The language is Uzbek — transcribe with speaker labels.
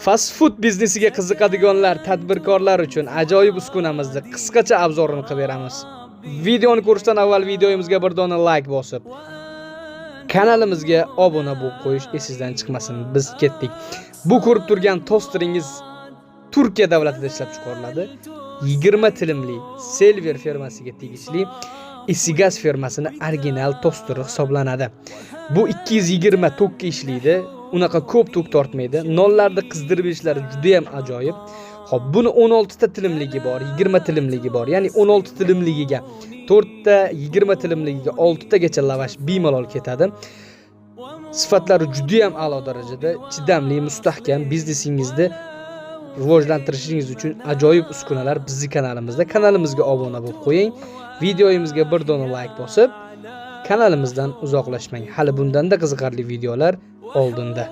Speaker 1: Fast food biznesiga qiziqadiganlar, tadbirkorlar uchun ajoyib uskunamizni qisqacha обзор ini qilib beramiz. Videoni ko'rishdan avval videomizga bir dona like bosib, kanalimizga obuna bo'lib qo'yish esingizdan chiqmasin. Biz ketdik. Bu ko'rib turgan tosteringiz Turkiya davlatida ishlab chiqariladi. 20 tilimli Selver firmasiga tegishli Isigaz firmasini original tosteri hisoblanadi. Bu 220 tokka ishlaydi. Unaqa ko'p tok tortmaydi. Nonlarni qizdirib berishlari juda ham ajoyib. Xo'p, buni 16 ta tilimligi bor, 20 tilimligi bor. Ya'ni 16 tilimligiga 4 ta, 20 tilimligiga 6 tagacha lavash bemalol ketadi. Sifatlari juda ham a'lo darajada, chidamli, mustahkam, biznesingizni rivojlantirishingiz uchun ajoyib uskunalar bizni kanalimizda. Kanalimizga obuna bo'lib qo'ying. Videoyimizga bir dona like bosib, kanalimizdan uzoqlashmang. Hali bundanda qiziqarli videolar oldinda.